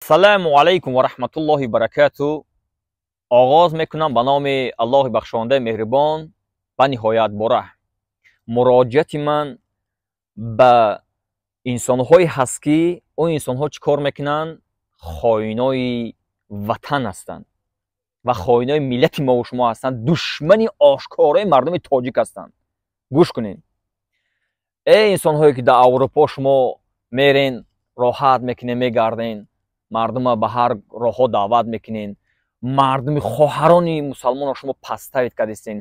Ассалому алайкум ва раҳматуллоҳи баракату. Оғоз мекунам ба номи Аллоҳи бахшондаи меҳрибон ва ниҳоят бораҳм. Муроҷиати ман ба инсонҳое ҳаст, ки он инсонҳо чӣ кор мекунанд? Хоинои ватан ҳастанд ва хоинои миллати мову шумо ҳастанд, душмани ошкорои мардуми тоҷик ҳастанд. Гӯш кунед, эй инсонҳое, ки дар Аврупо шумо мерен, роҳат мекунед, мегарден, мардума ба ҳар роҳҳо даъват мекунед, мардуми хоҳарони мусалмонро шумо подставить кардистен,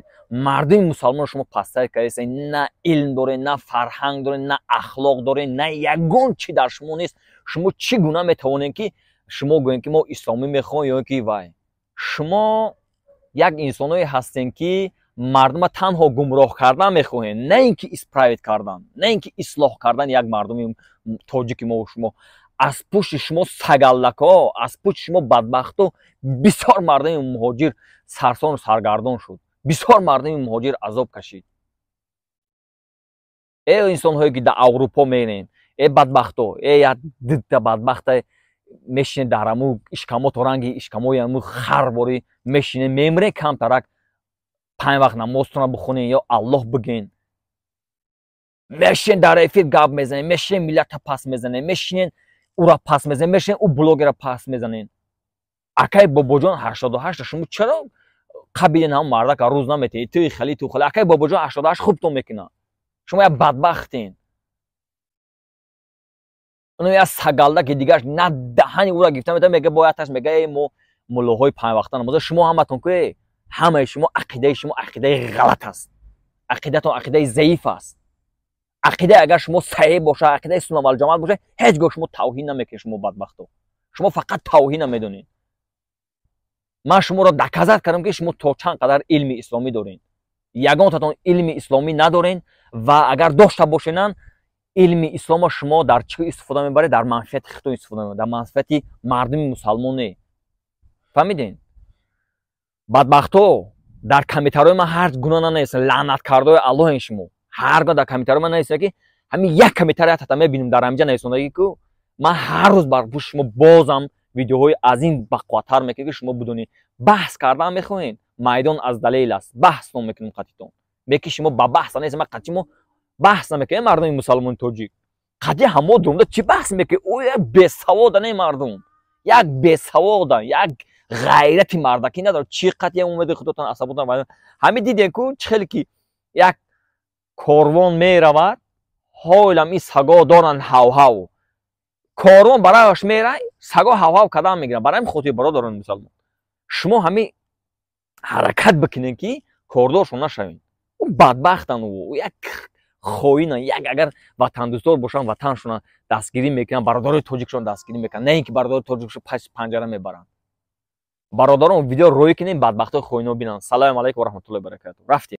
мардуми мусалмонро шумо подставить кардистен. На илм доред, на фарҳанг доред, на ахлоқ доред, на ягон чи дар шумо нест. Шумо чӣ гуна метавонед, ки шумо гӯед, ки мо исломӣ мехоҳем ё ки вай? Шумо як инсоное ҳастем, ки мардума танҳо гумроҳ кардан мехоҳем, на ин ки исправить кардан, на ин ки ислоҳ кардан як мардуми тоҷики мову шумо. Аз пушти шумо сагаллакҳо, аз пушти шумо бадбахто бисёр мардуми муҳоҷир сарсону саргардон шуд, бисёр мардуми муҳоҷир азоб кашид. Э инсонҳое, ки дар Аврупо мерен, э бадбахто, э як дидта бадбахта мешинед дар аму ишкамото, ранги ишкамои аму харворӣ мешинед, мемре. Камтарак панҷ вақт намозтона бихонед ё Аллоҳ бигӯен. Мешинед, дар эфир гап мезанед, мешинед, миллата пас мезанед, мешинед, ура пас мезанед, мешинед, ӯ блогера пас мезанед. Акай Бобоҷон 88, шумо чаро қабилен ҳам мардака рӯз наметиҳед? Туи хали, ту хали. Акай Бобоҷон 88 хубтон мекунад, шумо як бадбахтен. Оно як сагалда, ки дигараш на даҳани ура гирифта мета, мега бояташ, мега: «Э, мо муллоҳои панҷвақта намоза». Шумо ҳаматон ку, э, ҳамаи шумо, ақидаи шумо ақидаи ғалат аст, ақидатон ақидаи заиф аст. Ақидаи агар шумо саҳеҳ бошад, ақидаи сунна валҷамоат бошад, ҳеҷ гоҳ шумо тавҳин намекунед. Шумо бадбахто, шумо фақат тавҳина медонед. Ман шуморо доказать кардам, ки шумо то чанд қадар илми исломӣ доред. Ягонтатон илми исломӣ надорен ва агар дошта бошенан, илми исломо шумо дар чӣ истифода мебаред? Дар манфиати худтон истифода мебаред, дар манфиати мардуми мусалмон не. Фаҳмиден, бадбахто? Дар комментариҳои ман ҳар гуна нанависед. Лаънаткардои Аллоҳен шумо. Ҳар гоҳ дар комментариҳои ман нависед, ки ҳамин як комментария тата мебинем, дар ҳаминҷа нависондагӣ ку. Ман ҳар рӯз бар пушти шумо бозам видеоҳои аз ин бақувваттар мекунем, ки шумо бидонед. Баҳс кардан мехоҳед, майдон аз далел аст, баҳс ном мекунем қатитон. Беки шумо ба баҳса нест. Ман қатъи мо баҳс намекунем. Мардуми мусалмони тоҷик қатъи ҳамо думда чӣ баҳс мекунед? Ӯ як бесавода не, мардум як бесавода, як ғайрати мардакӣ надорад. Чӣ қатъи умеди худотон асаботон? Ҳамин дидем ку, чӣ хеле ки як корвон меравад, ҳойлам ин саго доранд ҳавҳав. Корвон барояш мерай, саго ҳавҳав кадан мегиранд. Барои ҳамин хотир, бародарони мусалмон, шумо ҳамин ҳаракат бикунед, ки кордоршон нашавед. Ӯ бадбахтан, ӯ як хоинан. Як агар ватандӯстдор бошанд, ватаншона дастгирӣ мекунанд, бародарои тоҷикшон дастгирӣ мекунанд, на ин ки бародарои тоҷикшон паси панҷара мебаранд. Бародарон, видео рӯй кунем, бадбахтои хоино бинанд. Салому алайкум ва раҳматуллоҳи баракату. Рафтем.